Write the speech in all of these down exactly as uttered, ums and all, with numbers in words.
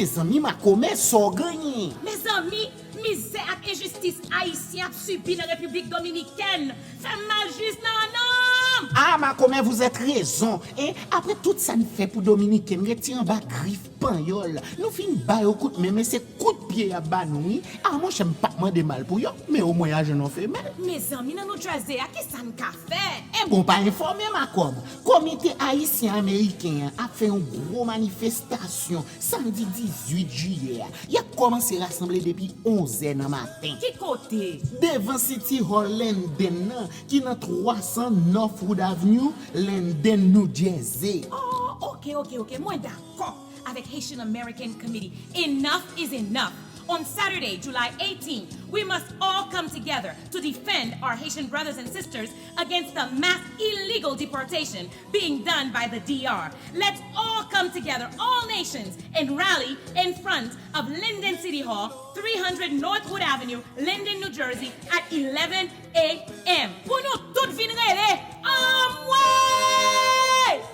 Mezanmi, makomè, sa w genyen? Mezanmi, mizè ak enjistis Ayisyen ap sibi nan Repiblik Dominikèn fè m mal jis nan nanm. Ah, makomè, vous êtes raison. Hein? Apre tout sa n fè pou Dominiken, rete anba grif panyòl. Nou fin ba yo kout men, men se kout pye y ap ba nou, wi. Ah, monchè, m p ap mande mal pou yo, men omwen ajan nou fè mal. Mezanmi, nan New Jersey a, kisa n ka fè? Enben, w pa enfòme, makomè. Komite Ayisyen Ameriken an ap fè yon gwo manifestasyon samdi dizuit jiyè a. Y ap kòmanse rasanble depi onzè nan maten. Ki kote? Devan City Hall Linden nan, ki nan twa san Northwood Avenue, Linden, New Jersey. Oh, ok, ok, ok. Mwen dakò avèk Haitian American Committee. Enough is enough. On Saturday, July eighteen, we must all come together to defend our Haitian brothers and sisters against the mass illegal deportation being done by the D R. Let's all come together, all nations, and rally in front of Linden City Hall, three hundred Northwood Avenue, Linden, New Jersey, at eleven a.m. Pou nou tout vin rele anmwey!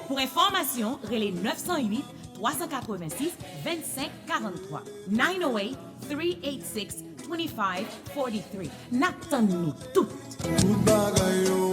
Pou enfòmasyon, rele nèf san uit, twa san katrevensis, vennsenk karanntwa, nine oh eight, three eight six, twenty-five forty-three. N ap tann nou tout! Tout bagay yo